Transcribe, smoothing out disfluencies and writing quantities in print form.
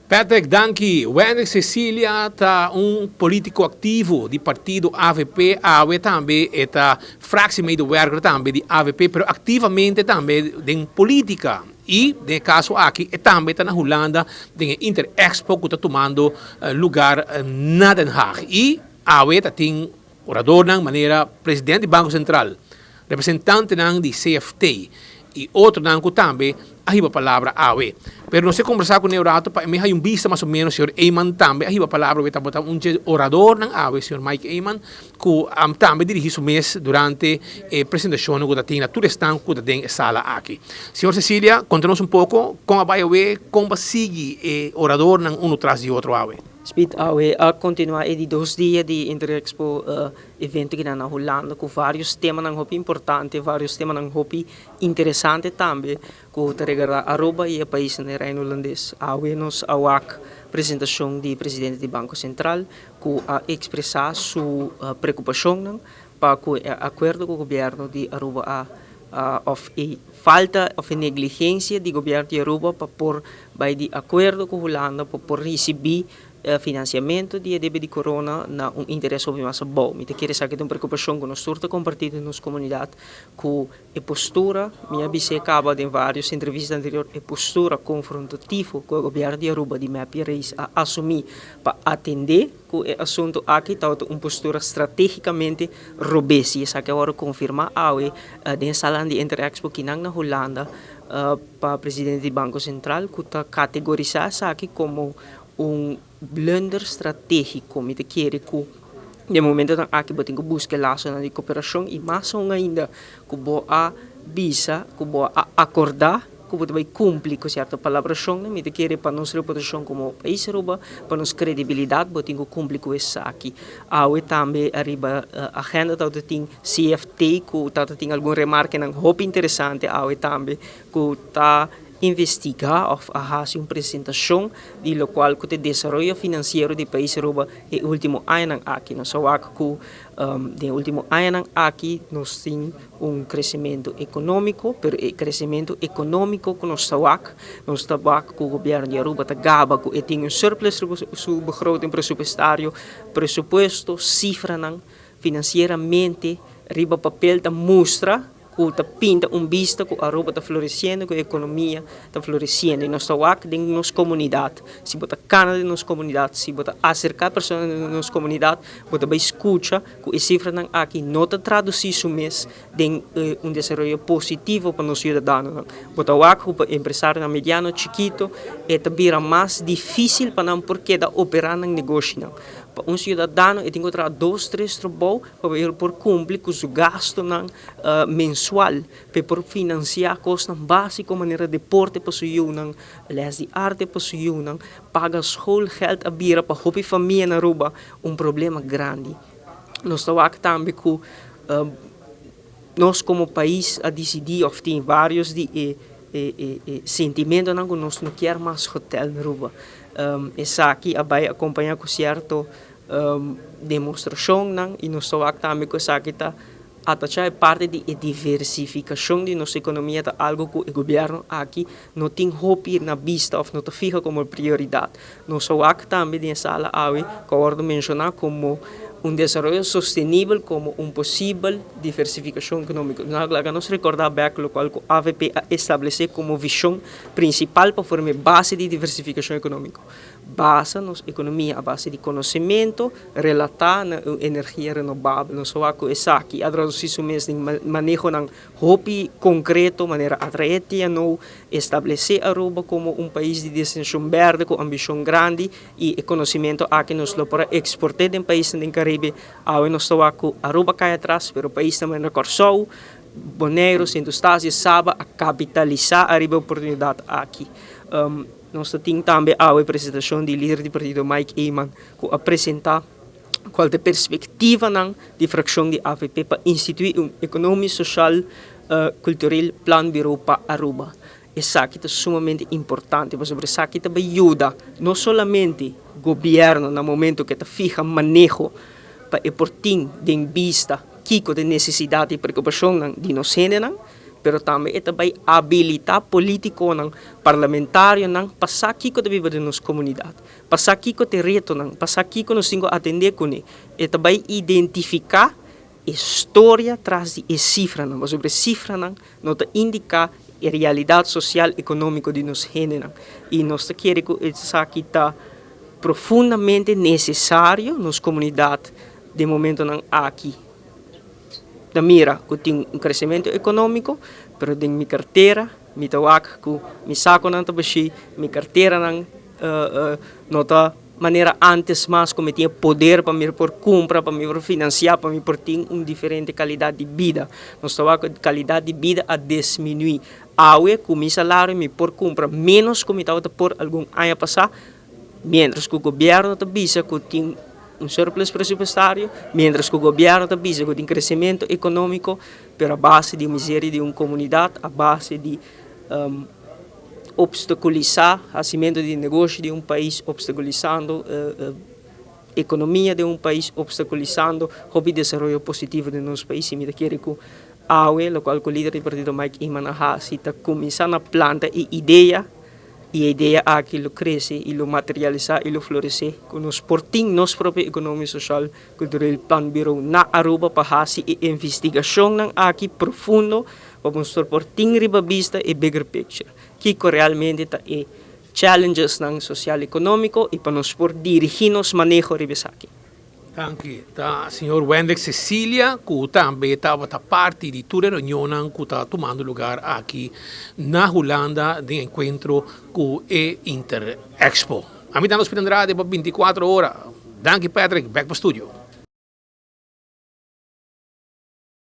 Patrick, danki. Wendrick Cecilia ta un politico activo di partido AVP. Awe tambe e ta fractiemedewerker tambe di AVP, pero activamente tambe den politica. Y den e caso aki e tambe ta na Hulanda den e Interexpo cu ta tumando lugar na Den Haag. Y awe ta tin oradornan manera president di Banco Central, representantenan di CFT y otronan cu tambe a hiba palabra awe. Pero nos a conversa cu ne un rato pa e me hay un bista mas o menos. Señor Eman tambe a hiba palabra awe, tabata un dje oradornan awe, señor Mike Eman, cu tambe dirigi su mes durante e presentacionnan cu ta tin na tur esnan cu ta den e sala aki. Señor Cecilia, conta nos un poco con a bay awe, con ba sigui e oradornan uno tras di otro awe. Speed, awe a continua e di dos dia di Interexpo evento kinan na Hulanda cu varios temanan hopi importante, varios temanan hopi interesante tambe cu ta regarda Aruba y e paisnan den Reino Hulandes. Awe nos a wak presentacion di presidente di Banco Central cu a expresa su preocupacionnan pa cu e acuerdo cu gobierno di Aruba a of e falta of e negligencia di gobierno di Aruba pa por bay di acuerdo cu Hulanda pa por ricibi financiamento di e debe di corona na un interes hopi mas abou. Mi ta kere sa cu ta un preocupacion cu nos tur ta comparti den nos comunidad cu e postura, mi a bis'é caba den varios entrevista anterior, e postura confrontativo cu e gobierno di Aruba di mep y Reis a asumi pa atende cu e asunto aki tabata un postura strategicamente robes y esaki a worde confirma awe den e salan di Interexpo kinan na Hulanda pa presidente di Banco Central cu ta categorisa esaki como un blunder strategico. Mi ta kere cu den momentonan aki bo tin cu busca e lasonan di cooperacion y mas aun ainda cu bo a bisa, cu bo a acorda cu bo ta bay cumpli cu cierto palabracionnan. Mi ta kere pa nos reputacion como pais Aruba, pa nos credibilidad, bo tin cu cumpli cu esaki. Awe tambe ariba agenda tabata tin CFT cu tabata tin algun remarkenan hopi interesante awe tambe cu ta investiga of a haci un presentacion di locual cu ta e desaroyo financiero di pais Aruba e ultimo añanan aki. Nos a wak cu den e ultimo añanan aki nos tin un crecemento economico, pero e crecemento economico cu nos ta wak, nos ta wak cu gobierno di Aruba ta gaba cu e tin un surplus riba su begroting presupuestario, presupuesto, cifranan financieramente riba papel ta mustra cu ta pinta un bista cu Aruba ta floreciendo, cu e economia ta floreciendo. Y nos ta wak den nos comunidad, si bo ta cana den nos comunidad, si bo ta acerca personanan den nos comunidad, bo ta bay scucha cu e cifranan aki no ta traduci su mes den un desaroyo positivo pa nos ciudadanonan. Bo ta wak cu pa empresarionan mediano, chikito, e ta bira mas dificil pa nan por keda opera nan negoshinan. Pa un ciudadano e tin cu traha dos, tres trabou pa e por cumpli cu su gastonan mensual, pa e por financia cosnan basico manera deporte pa su yiunan, les di arte pa su yiunan, paga schoolgeld a bira pa hopi famia na Aruba un problema grandi. Nos ta wak tambe cu nos como pais a dicidi of tin varios di e e sentimentonan cu nos no kier mas hotel na Aruba. Esaki a bay acompaña cu cierto demostracionnan y nos ta wak tambe cu esaki ta atacha e parti di e diversificacion di nos economia ta algo cu e gobierno aki no tin hopi na bista of no ta fiha como prioridad. Nos a wak tambe den e sala awe cu a wordo menciona como un desaroyo sostenibel como un posibel diversificacion economico. Laga nos recorda bek locual cu avp a establece como vision principal pa forma e base di diversificacion economico. Basa nos economia a base di conocemento relata na un energia renobabel. Nos a wak cu esaki a traduci su mes den manehonan hopi concreto manera atrae TNO, establece Aruba como un pais di destinacion berde cu ambicion grandi y e conocimento aki nos lo por a exporte den paisnan den Caribe. Awe nos ta wak cu Aruba cay atras pero paisnan manera Corsou, Boneiro, Sint Eustatius, Saba a capitalisa ariba e oportunidad aki. Nos ta tin tambe awe presentacion di lider di partido Mike Eman cu a presenta cual ta e perspectivanan di fraccion di avp pa institui un economisch, social, cultureel planbureau pa Aruba. Esaki ta sumamente importante pasobra esaki ta bay yuda no solamente gobierno na momento cu e ta fiha maneho pa e por tin den bista kico ta e necesidad y preocupacionnan di nos hendenan. Pero tambe e ta bay habilita politiconan, parlamentarionan pa sa kico ta biba den nos comunidad, pa sa kico ta e retonan, pa sa kico nos tin cu atende cune. E ta bay identifica e storia tras di e cifranan, pasobra e cifranan no ta indica e realidad social economico di nos hendenan. Y nos ta kere cu esaki ta profundamente necesario nos comunidad den momentonan aki. Ta mira cu tin un crecemento economico, pero den mi cartera mi ta wak cu mi saconan ta bashi, mi carteranan no ta manera antes mas cu mi tin e poder pa mi por cumpra, pa mi por financia, pa mi por tin un diferente calidad di bida. Nos ta wak cu calidad di bida a disminui. Awe cu mi salario mi por cumpra menos cu mi tabata por algun aña pasa. Mientras cu gobierno ta bisa cu tin un surplus presupuestario, mientras cu gobierno ta bisa cu tin crecemento economico, pero a base di miseria di un comunidad, a base di obstaculisa hacimento di negoshi di un pais, obstaculisando economia di un pais, obstaculisando hopi desaroyo positivo den nos pais. Y mi ta kere cu awe locual cu lider di partido Mike Eman a haci ta cuminsa na planta e idea. Y e idea aki lo crece y lo materialisa y lo florece cu nos por tin nos propio Economia Social Cultureel Planbureau na Aruba pa haci e investigacionnan aki profundo pa nos tur por tin riba bista e bigger picture, kico realmente ta e challengesnan social economico y pa nos por dirigi nos maneho riba esaki. Danki. Ta señor Wendrick Cecilia cu tambe tabata parti di tur e reunionnan cu ta tumando lugar aki na Hulanda den encuentro cu e Inter Expo. Ami ta Nos Pita Andrade pa 24 ora. Danki Patrick, bek pa studio.